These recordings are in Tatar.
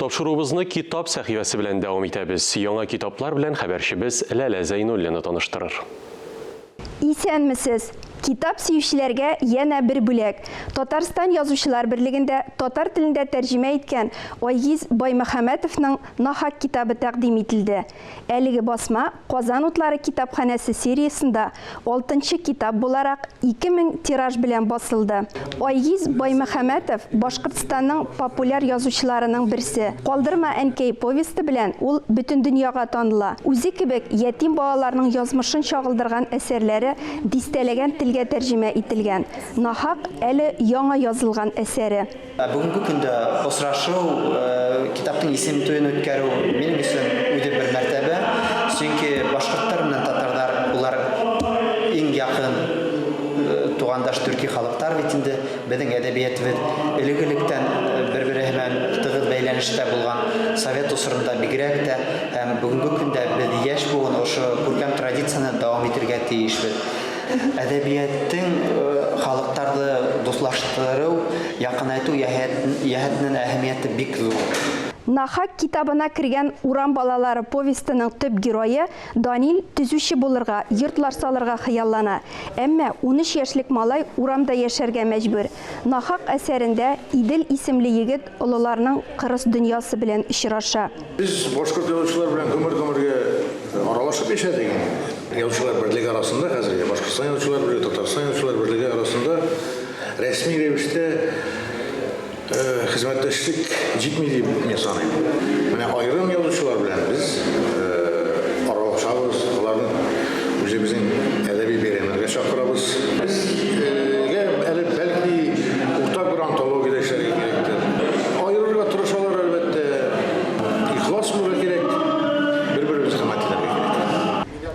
Тапшыруыбызны китап сәхифәсе белән дәвам итәбез. Яңа китаплар белән хәбәрчебез Ләлә Зәйнуллина таныштырыр. Исәнмесез! Китап сөючеләргә янә бер бүләк. Татарстан Язучылар берлегендә татар телендә тәрҗемә иткән Айгиз Баймөхәммәтовның Нахак китабы тәкъдим ителде. Әлеге басма Казан утлары китапханәсе сериясендә алтынчы китап буларак 2000 тираж белән басылды. Айгиз Баймөхәммәтов Башкортстанның популяр язучыларының берсе. Калдырма, әнкәй повесте белән ул бөтен дөньяга таныла. Үзе кебек ятим балаларның язмышын чагылдырган әсәрләре дистәләгән телгә тәрҗемә ителгән. Нахак әле яңа язылган әсәре. Бүгенге көндә очрашу, китапның исем туен үткәрү минем өчен үзе бер мәртәбә. Чөнки башкортлар белән татарлар улар иң якын тугандаш төрки халыклар бит инде. Безнең әдәбиятыбыз элек-электән бер-бере белән тыгыз бәйләнештә булган. Совет осырында бигрәк тә. Һәм бүгенге көндә без яшь буын ошо күркәм традицияне дәвам итергә тиешбез. Әдәбияттың халыктарды дуслаштыру, якынайту яһәтенең әһәмияте бик зур. Нахак китабына кергән Урам балалары повестеның төп герое Данил төзүче булырга, йортлар салырга хыяллана. Әмма 13 яшьлек малай урамда яшәргә мәҗбүр. Нахак әсәрендә Идел исемле егет олыларның кырыс дөньясы белән очраша. Без башкорт язучылар белән гомер-гомергә аралашып яшәдек инде. Язучылар берлеге арасында хәзерге Башкортстан язучылар берлеге, Татарстан язучылар берлеге арасында рәсми рәвештә хезмәттәшлек җитми дип мин саныйм. Менә аерым язучылар белән без аралашабыз, аларны үзебезнең әдәби бәйрәмнәргә чакырабыз. Безгә әле бәлки уртак бер антология дә эшләргә кирәктер. Аерырга тырышалар, әлбәттә. Ихлас булырга кирәк, бер-беребезне хөрмәт итәргә кирәк.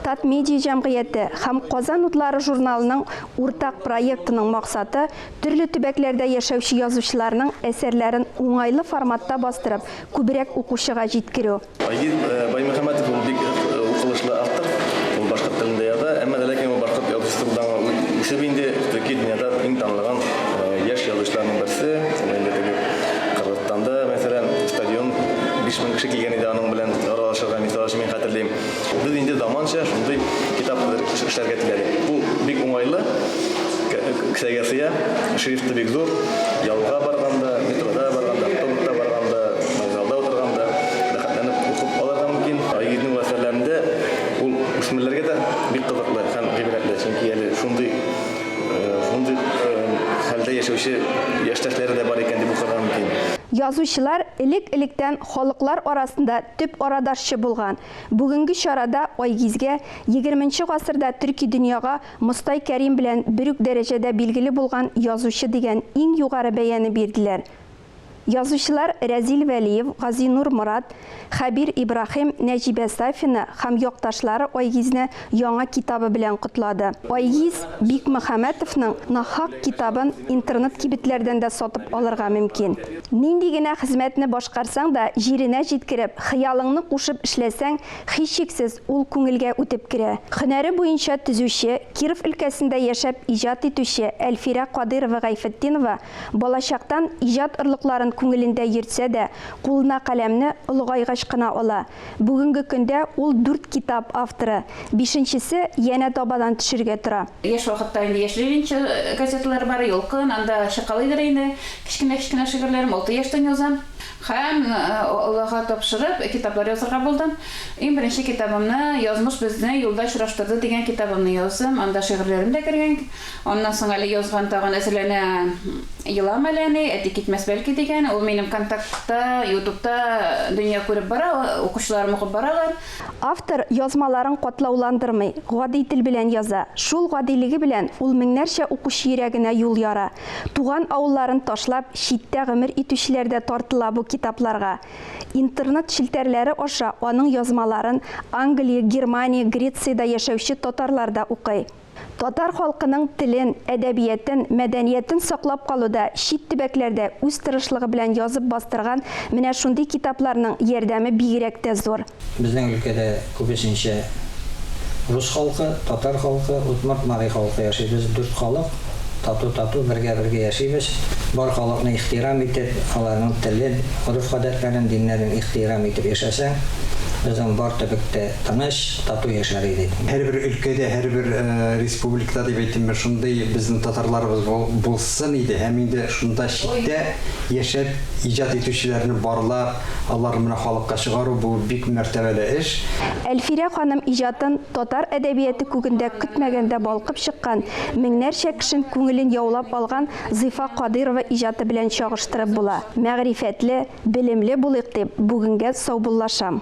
Татмедиа җәмгыяте һәм Казан утлары журналының уртак проектының максаты, төрле төбәкләрдә яшәүче язучыларның әсәрләрен уңайлы форматта бастырып, күбрәк укучыга җиткерү. Айгиз Баймөхәммәтов ул бик укылышлы автор. Ул башкорт телендә яза, әмма дә ләкин ул башкорт язучысы булдан үсеп инде төрки дөньяда иң танылган яшь язучыларның берсе. Ул инде теге Кыргызстанда, мәсәлән, стадион 5000 кеше килгән иде аның белән аралашырга, мисал өчен мин хәтерлим. Без инде заманча шундый китап эшләргә теләдек. Бу бик уңайлы, кесәгә сыя, шрифты бик зур. Ялга барганда, метрода барганда, автобуста барганда, вокзалда утырганда рәхәтләнеп укып алырга мөмкин. Айгизнең әсәрләрендә ул үсмерләргә дә бик кызыклы һәм гыйбрәтле, чөнки әле шундый шундый хәлдә яшәүче яшьтәшләре дә бар икән дип укырга мөмкин. Язучылар элек-электән халыклар арасында төп арадашчы булган. Бүгенге чарада Айгизгә егерменче гасырда төрки дөньяга Мостай Кәрим белән бер үк дәрәҗәдә билгеле булган язучы дигән иң югары бәяне бирделәр. Язучылар Рәзил Вәлиев, Газинур Морат, Хәбир Ибраһим, Нәҗибә Сафина һәм якташлары Айгизне яңа китабы белән котлады. Айгиз Бикмөхәммәтовның Нахак китабын интернет кибетләрдән дә сатып алырга мөмкин. Нинди генә хезмәтне башкарсаң да, җиренә җиткереп, хыялыңны кушып эшләсәң, һичшиксез, ул күңелгә үтеп керә. Һөнәре буенча төзүче, Киров өлкәсендә яшәп иҗат итүче Әлфирә Кадыйрова-Гайфетдинова Балачактан иҗат орлыкларын күңелендә йөртсә дә, кулына каләмне олыгайгач кына ала. Бүгенге көндә ул дүрт китап авторы. Бишенчесе янә табадан төшергә тора. Яшь вакытта инде Яшь ленинчы газеталары бар, Ялкын, анда чыкалыйдыр инде кечкенә-кечкенә шигырьләрем, алты яшьтән язам. Һәм Аллага тапшырып, китаплар язырга булдым. Иң беренче китабымны Язмыш безне юлда очраштырды дигән китабымны яздым. Анда шигырьләрем дә кергән. Аннан соң әле язган тагын әзерләнә Елам әле, әни, әти китмәс бәлки дигән. Ул минем Контактта, Ютубта дөнья күреп бара, укучыларым укып баралар. Автор язмаларын катлауландырмый, гади тел белән яза. Шул гадилеге белән ул меңнәрчә укучы йөрәгенә юл яра. Туган авылларын ташлап, читтә гомер итүчеләр дә тартыла бу китапларга. Интернет челтәрләре аша аның язмаларын Англия, Германия, Грециядә яшәүче татарлар да укый. Татар халкының телен, әдәбиятын, мәдәниятен саклап калуда чит төбәкләрдә үз тырышлыгы белән язып бастырган менә шундый китапларның ярдәме бигрәк тә зур. Безнең өлкәдә күбесенчә рус халкы, татар халкы, удмурт, мари халкы яши. Без дүрт халык, тату-тату, бергә-бергә яшибез. Бар халыкны ихтирам итеп, аларның телен, гореф-гадәтләрен, диннәрен ихтирам итеп яшәсәң, безнең бар төбәк тә тыныч, тату яшәр иде. Һәрбер өлкәдә, һәрбер республикада дип әйтимме, шундый безнең татарларыбыз булсын иде һәм инде шунда читтә яшәп иҗат итүчеләрне барлап, аларны менә халыкка чыгару бу бик мәртәбәле эш. Әлфирә ханым иҗатын татар әдәбияты күгендә көтмәгәндә балкып чыккан, меңнәрчә кешен күңелен яулап алган Зифа Кадыйрова иҗаты белән чагыштырып була. Мәгърифәтле, белемле булыйк дип, бүгенгә саубуллашам.